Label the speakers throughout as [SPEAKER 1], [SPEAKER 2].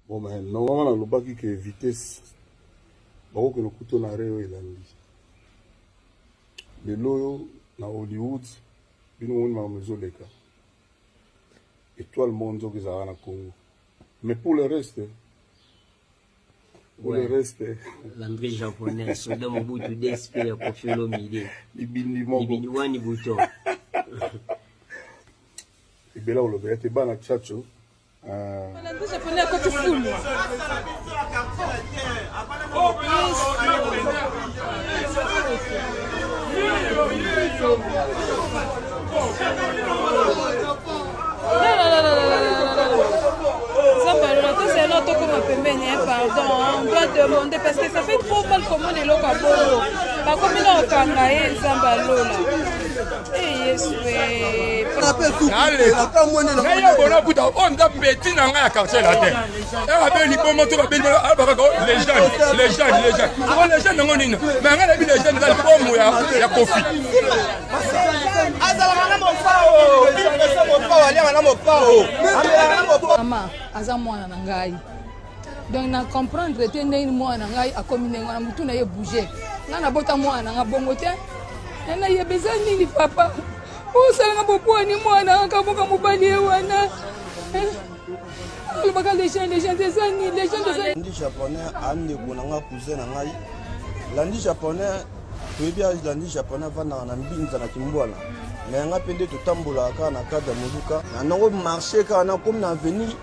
[SPEAKER 1] Bon mais normalement nalobaki que vitesse bakokende kuto na arret oyo elandi lelo oyo na Hollywood bino moni makambo ezoleka étoile moko nzoka ezalaka na Congo mais pour le reste pour le reste
[SPEAKER 2] Landry japonais soldat Mobutu DSP ya Koffi Olomide
[SPEAKER 1] libindi moko
[SPEAKER 2] libindi wani bouton
[SPEAKER 1] ebela kolobela te bana Tchatcho.
[SPEAKER 3] Landry japonais akoti fulu. Nzambe tokoma pembeni pardon on doit demander parce que ça fait trop mal komona eloko ya bongo bakomi na kokanga ye nzambe alola e yesu
[SPEAKER 4] naye bona kuta oyo nza petit na ngai ya quartier latin abe liboma to babeli abakaka legende legende legende o legende yango nini me ngai nayebi legende eza libomo ya kofi
[SPEAKER 5] azalaka na mopao mopao aliaka na mopao amelaka na mopao
[SPEAKER 3] mama aza mwana na ngai donc na comprendre te ndenge mwana na ngai akomi ndenge wana motu na ye bouge ngai nabota mwana na ngai bongo te na nayeba eza nini papa osalanga bopwani mwana akaboka mobali ye wana alobaka legende legende eza nini legende eza
[SPEAKER 5] Landi japonais andeko na nga cousin na ngai Landi japonais toyebi Landi japonais avandaka na mbinza na kimbwana me yanga mpe nde totambolaka kaka na cadre ya moluka na nango marché kaka nakomi na avenue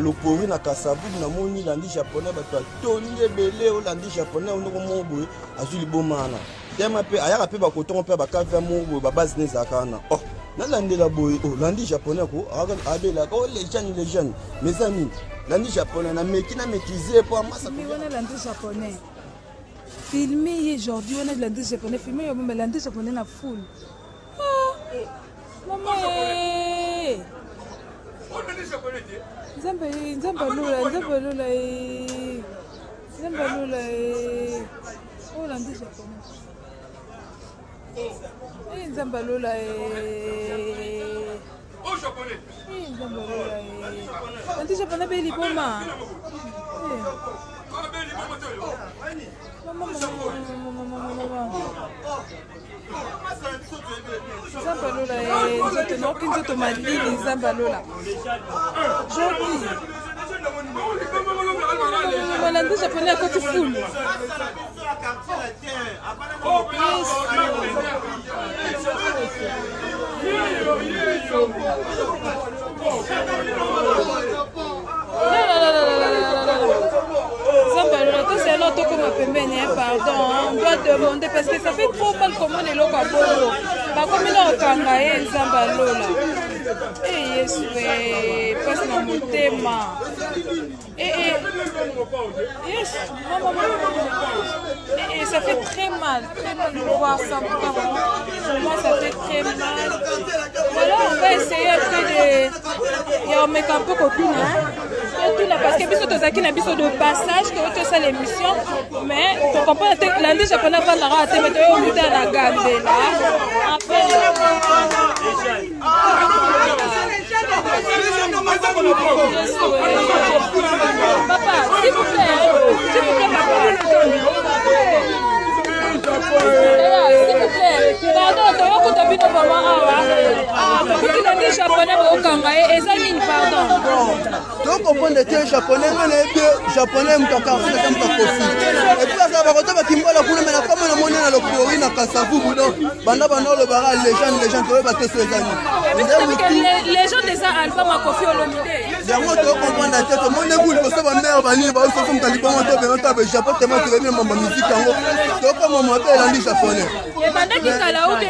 [SPEAKER 5] lopori na kasavubu namoni Landi japonais bato atondi ebele olandi japonais ndoko moko boye azwi liboma wana tema mpe ayaka mpe bakotongo mpe bakavia moko boye babase ne ezalaka wana oh nalandela boye oh landi japonais ko abelaka oh legende legende mais eza nini landi japonais nameki na maîtrise mpo amasa
[SPEAKER 3] wana landi japonais filme ye jordi wana landi japonais filme yo mama landi japonais na foule ah, mama nzambe nzambe alola nzambe alola nzambe alola oyo landi japonais nzambe alola nzambe alola landi japonais be liboma nzambe alola nzoto naoki nzoto malili nzambe alola jordi malandi japonais akoti fulu nzambe alola tozela tokoma pembeni pardon on doit demander parce que ça fait trop mal komona eloko ya bongo bakomi na kokanga ye nzambe alola e yesu mpasi na motema Yes, maman, et, et ça fait très mal, très mal de voir ça. Pour moi, ça fait très mal. Voilà, on va essayer après de. Ya omeka un peu kotuna. Kotuna parce que biso tozalaki na biso de passage toyoti osala émission mais tocomprendre te landi japonais avandaka te mais toyo okuta na gambela Papa, s'il vous plaît, s'il vous plaît, papa. S'il vous plaît, pardon, toyokuta bino vraiment awa. Tokuti na ndi japonais bokanga ye, eza nini pardon?
[SPEAKER 5] Tokomprendre te japonais nga nayebi japonais moto akarse ata moto akofi epuis azala bakoto bakimbola kuna me nakoma namoni na lopori na kasavubu donc banda banda olobaka legende legende toyeba te so eza
[SPEAKER 3] nini legende eza album ya Koffi Olomide
[SPEAKER 5] yango tokomprendre te tomoni eku liboso bamare banini baososo moto alibongo to beno to japon tema toyebi na mamba miziki yango tokoma mabe elandi japonais
[SPEAKER 3] ebandaki kala obe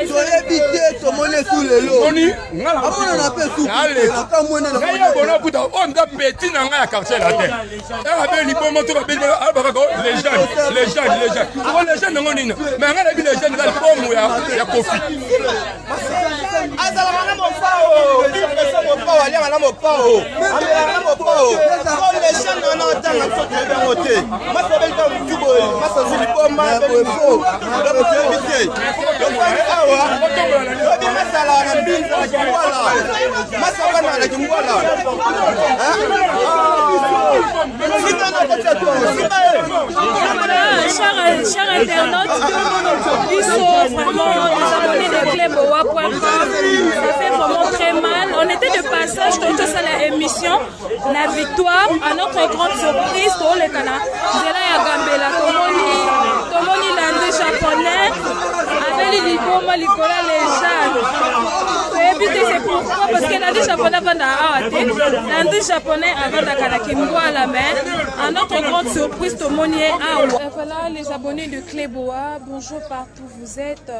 [SPEAKER 5] toyebi te tomoni esu lelo amonana mpe
[SPEAKER 4] sukuakamwenengai bona kuta oyo nza petit na ngai ya quartier latin abe liboma to babeli abakaka legende legende legende o legende yango nini me ngai nayebi legende eza libomo ya kofi
[SPEAKER 5] azalaka na mopao mopao aliaka na mopao amelaka na mopao o legende wana otanga biso toyebi yango te masi abeli kaka motu boye masi azwi liboma donc toyebi te tofandi awa lobi masala na mbinza na kimbwala masi afandaka na kimbwala.
[SPEAKER 3] Voilà, chers internautes, biso vraiment les abonnés de cleboa.com, ça fait vraiment très mal. On était de passage totosala émission na victoire. À notre grande surprise, toleka na nzela ya Gambela, tomoni tomoni Landry japonais abeli liboma likolo ya légende. Toyebi te c'est pourquoi, parce que Landry japonais avandaka awa te. Landry japonais avandaka na Kimbwala, mais à notre grande surprise tomoni ye awa. Voilà les abonnés de Cléboa, bonjour partout vous êtes.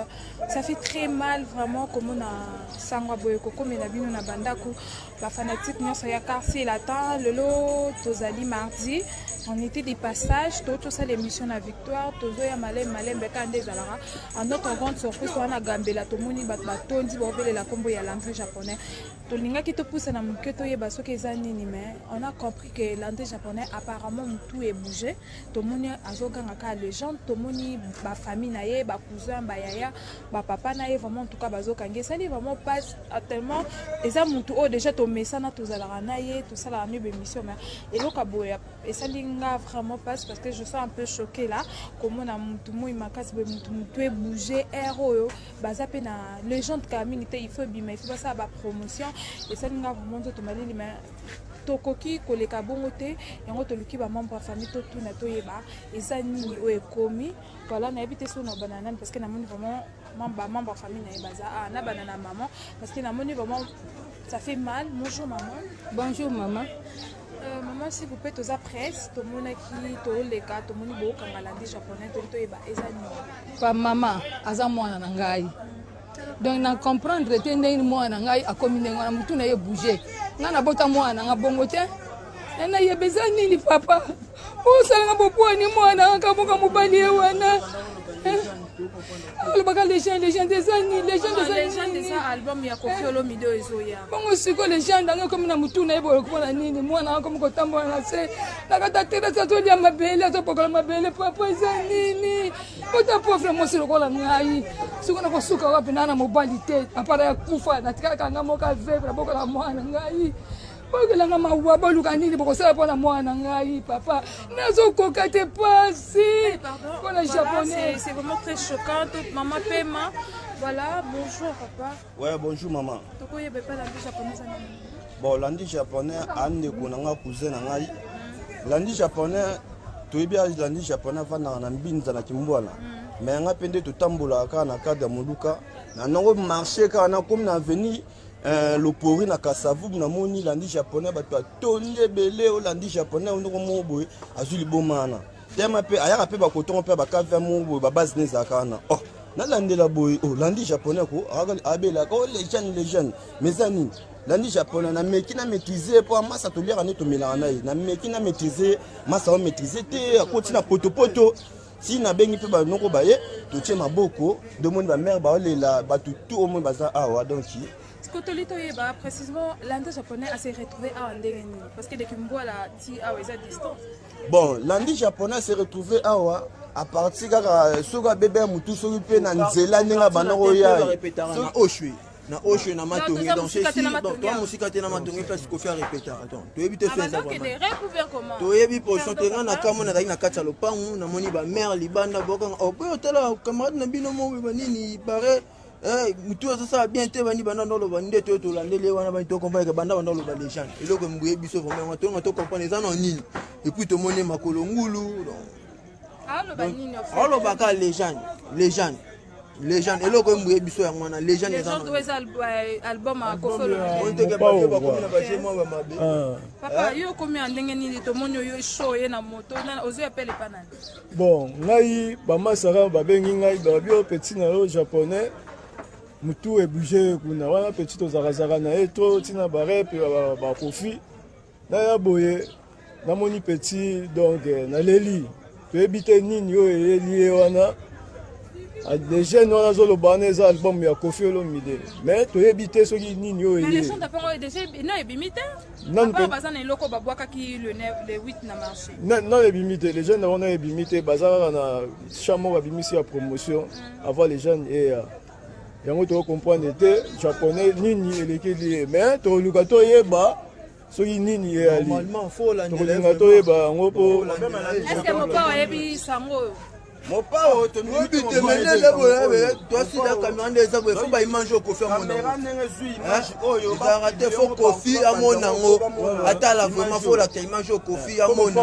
[SPEAKER 3] Ça fait très mal vraiment komona sango boye kokomela bino na bandako, bafanatique nyonso ya Quartier Latin. Lelo tozali mardi, on était des passages, totosala émission na victoire, tozoya malembe malembe kaka nde ezalaka. À notre grande surprise, wana Gambela tomoni bato batondi baobelela nkombo ya Landry japonais. Tolingaki topusana moke toyeba soki eza nini, mais on a compris que Landry japonais apparemment motu ebouge. Tomoni azoganga kaka légende. Tomoni bafamille na ye, bacousin, bayaya, bapapa na ye, vraiment en tout cas bazokanga. Esali vraiment passe tellement eza motu oyo déjà tomesana, tozalaka na ye, tosalaka nde bémission, mais eloko ya boye esali nga vraiment passe, parce que je suis un peu choqué là komona mutu moi makasi boye, mutu mutu ebouge aire oyo baza mpe na légende kaka mingi te. Il faut ebima, il faut basala bapromotion. Esali nga vraiment nzoto malili, mais tokoki koleka bongo te. Yango toluki bamembre ya famille, totuna, toyeba eza nini oyo ekomi. Voilà, nayebi te soki na bana nani, parce que namoni vraiment bamembre ya famille na ye baza ah, na bana na maman, parce que namoni vraiment ça fait mal. Bonjour maman.
[SPEAKER 6] Bonjour maman.
[SPEAKER 3] Maman, s'il vous plaît, toza presse, tomonaki toleka, tomoni bookanga Landry japonais, toli toyeba eza nini.
[SPEAKER 6] Pa mama aza mwana na ngai, donc na comprendre te ndenge mwana na ngai akomi ndenge wana, motu na ye bouge. Ngai nabota mwana na nga bongo te. Nayeba eza nini. Papa osalanga bopwani mwana nga kamoka mobali ye wana alobaka légende, légende eza nini? Légende eza
[SPEAKER 3] nini? Eza album ya Koffi Olomide oyo ezoya.
[SPEAKER 6] Bongo sikoyo légende yango ekomi na motu na ye boye mpona nini? Mwana yango akomi kotambola na se na kati ya terrasse, azolia mabele, azopokola mabele. Papa, eza nini? Ota pauvre mwasi lokola ngai, soki nakosuka wapi? Naa na mobali te, papa na ya kufa, natikalaka nga moko aveuve, nabokola mwana ngai. Bokelanga mawa, boluka nini bokosala mpona mwana ngai. Papa, nazokoka te, pasi mpona japonais.
[SPEAKER 3] C'est vraiment très choquant. Maman Pema, voilà, bonjour papa.
[SPEAKER 5] Ouais, bonjour maman.
[SPEAKER 3] Tokoyeba epa Landry japonais eza nani?
[SPEAKER 5] Bon, Landry japonais andeko na nga, cousin na ngai. Landry japonais, toyebi Landry japonais avandaka na Mbinza na Kimbwana, mais yanga mpe nde totambolaka kaka na cadre ya moluka na nango marché kaka nakomi na avenue Lopori na Kasavubu, namoni Landry japonais, bato atondi ebele. Olandi japonais ndoko moko boye azwi liboma wana tema mpe ayaka mpe bakotongo mpe bakavia moko boye, babase ne ezalaka wana. Oh, nalandela boye, oh, Landry japonais ko abelaka o légende, légende, mais eza nini? Landry japonais, nameki na maîtrise mpo masa toliaka nde tomelaka na ye, nameki na maîtrise masa o maîtrise te, akoti na potopoto. Ti nabengi mpe banoko baye, totie maboko, domoni bamare baolela, bato tu omoi baza awa, donc
[SPEAKER 3] Toli toyeba précisément Landry japonais ase retrouvé awa ndenge nini, parce que depuis Mbwala ti awa eza distance.
[SPEAKER 5] Bon, Landry japonais se retrouvé awa à partir kaka soki abebe ya motu, soki mpe na nzela ndenge abanda koya.
[SPEAKER 7] Oshwe na Oshwe na Matonge, donc ceci, donc toa mosika te na Matonge, place Kofi arépétaka. Donc toyebi te so eza vraiment, toyebi position te. Nga na kamo nazalaki na kati ya lopangu, namoni bamare libanda bokanga oboye, otala camarade na bino mo banini pare mutu azosala bien te, bani banda ndoloba nde toyo tolandeli ye wana, bani tocomprendre banda banda oloba légende. Eloko embuye biso vraiment yango toyonga tocomprendre eza na nini. Et puis tomoni makolo ngulu aolobaka légende, légende, légende. Eloko embuye biso yango wana, légende.
[SPEAKER 3] Eza album ya Koffi.
[SPEAKER 7] Bakomi na baje mwa bamabe.
[SPEAKER 3] Papa, yo okomi ya ndenge nini? Tomoni oyo show ye na moto, ozoya pele epa nani?
[SPEAKER 8] Bon, ngai bamasaka babengi ngai, babi oyo petit na yo japonais mutu ebouge kuna wana. Petit tozalakazaka na ye to ntina barep bakofi naya boye, namoni petit, donc naleli. Toyebi te nini oyo eyeli ye wana. Les jeunes wana azoloba wana eza album ya Koffi Olomide, mais toyebi te soki nini oyo
[SPEAKER 3] eye. Ebimi te, baza na eloko babwakaki le 8 na marché.
[SPEAKER 8] Non, ebimi te. Les jeunes wana ebimi te, baza kaka na champ moko babimisi ya promotion avant les jeunes eya. Yango tokocomprendre te japonais nini elekeli ye, mais toluka toyeba. Soki nini eyali tokolinga toyeba yango mpo
[SPEAKER 3] eske mopao ayebi sango oyo?
[SPEAKER 5] Mopao
[SPEAKER 7] toyebi te menele boye toasila kamera nde eza boye, fo baimage oyo Kofi amona ezalaka te, fo Kofi amona yango, atala vraiment, fo olakisa image oyo Kofi amona.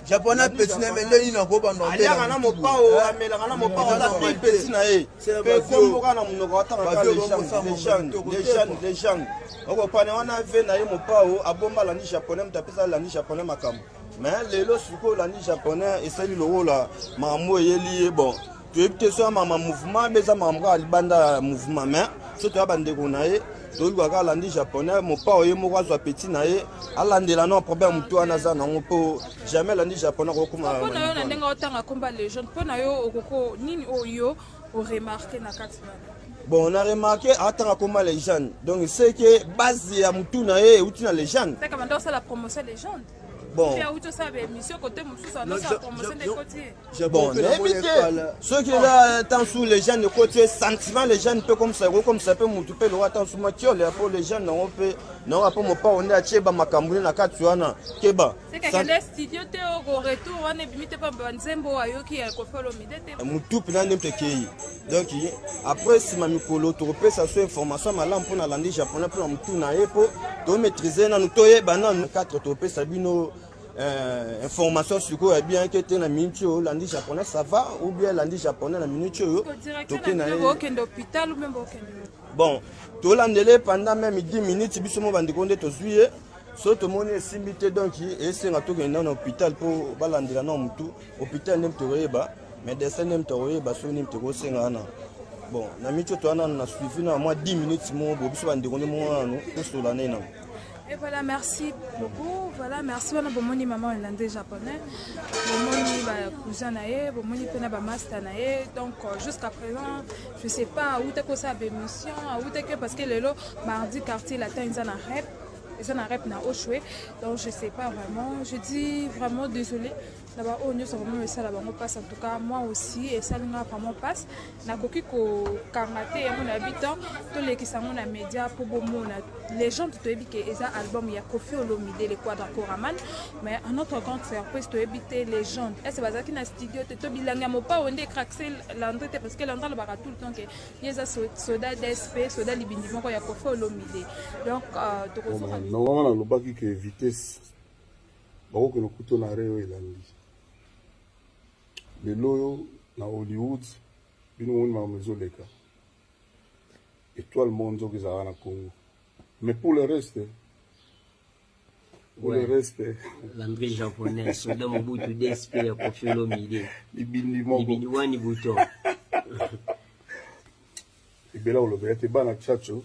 [SPEAKER 7] Japonais apesi na ye nde nini akobanda?
[SPEAKER 5] Aliaka na mopao, amelaka na mopao, aza peti na ye mpe komboka na monoko atangaka légende, légende, légende. Okopane wana ve na ye mopao abomba Landi Japonais, moto apesa Landi Japonais makambo. Mais lelo sikoyo Landi Japonais esali lokola makambo eyeli ye. Bon, toyebi te so ya mama mouvement mpe eza makambo kaka libanda ya mouvement, mais so toya bandeko na ye, toluka kaka Landi Japonais, mopao ye moko azwa peti na ye, alandela no problème motu wana aza nango, mpo jamais Landi Japonais akokoma.
[SPEAKER 3] Mpo na yo, na ndenge otanga komba légende, mpo na yo okoko nini oyo oremarke na kati wana?
[SPEAKER 5] Bon, on a remarqué atanga koma légende, donc c'est que base ya mutu na ye euti na légende.
[SPEAKER 3] Seka banda osala promotion légende.
[SPEAKER 5] Bon,
[SPEAKER 3] auti osala baémission kote mosusu, andosala promotion nde ekoti
[SPEAKER 5] ye. Bon, nayebi te soki eza tansu légende ekoti ye, sentiment légende mpe comme ça ekokomisa mpe mutu mpe lokola tansu matiole ya mpo légende nango mpe nango mpo mopao nde atie bamakambo nde na kati wana keba.
[SPEAKER 3] Sekakende studio te, oko retour wana ebimi te mpo banzembo ayoki ya Koffi Olomide te.
[SPEAKER 5] Mutu mpena nde moto ekei. Donc après, nsima mikolo, tokopesa so information malamu mpona Landi Japonais, mpona motu na ye, mpo tomaîtrise nanu, toyeba nanu 4, tokopesa bino information sikoyo ya bien ke te na minute oyo Landi Japonais ça va ou bien Landi Japonais na minute oyo
[SPEAKER 3] toke na ye bokende hôpital ou bien bokende?
[SPEAKER 5] Bon, tolandele pendant même 10 minutes, biso mo bandeko nde tozwi ye. So tomoni esimbi te, donc esenga tokende na hôpital mpo balandela na motu. Hôpital nde tokoyeba, médecin nde tokoyeba soki nini tokosenga wana. Bon, na miti oyo toza nanu na suivi na mwa 10 minutes moko bo biso bandeko nde moko nanu tosola nde nanu.
[SPEAKER 3] Et voilà, merci beaucoup. Voilà, merci. Wana bomoni maman Landry Japonais. Bomoni ba cousin na ye, bomoni pena ba master na ye. Donc jusqu'à présent, je sais pas où t'es ko sa émission, où t'es que parce que lelo mardi Quartier Latin eza na rep. Eza na rep na Oshwe. Donc je sais pas vraiment. Je dis vraiment désolé. Na ba oyo nyonso vraiment esala bango passe, en tout cas moi aussi esalinga vraiment passe. Nakoki kokanga te yango na yebi temps tolekisa yango na média mpo bomona légende. Toyebi ke eza album ya Koffi Olomide, le Quadra Koraman, mais en notre grande surprise toyebi te légende est ce bazalaki na studio te to bilangi ya mopao nde ecraxe Landry te, parce que Landry alobaka tout le temps ke ye eza soda dsp, soda libindi moko ya Koffi Olomide. Donc tokozoka.
[SPEAKER 1] Normalement nalobaki ke vitesse bakokende kuto na re oyo elandi lelo oyo na Hollywood. Bino moni makambo ezoleka, étoile moko nzoka ezalaka na Congo. Mais pour le reste, pour le reste.
[SPEAKER 2] Landry Japonais, soldat Mobutu DSP ya Koffi Olomide.
[SPEAKER 1] Libindi moko.
[SPEAKER 2] Libindi wani bouton.
[SPEAKER 1] Ebela olobela te bana Tchatcho.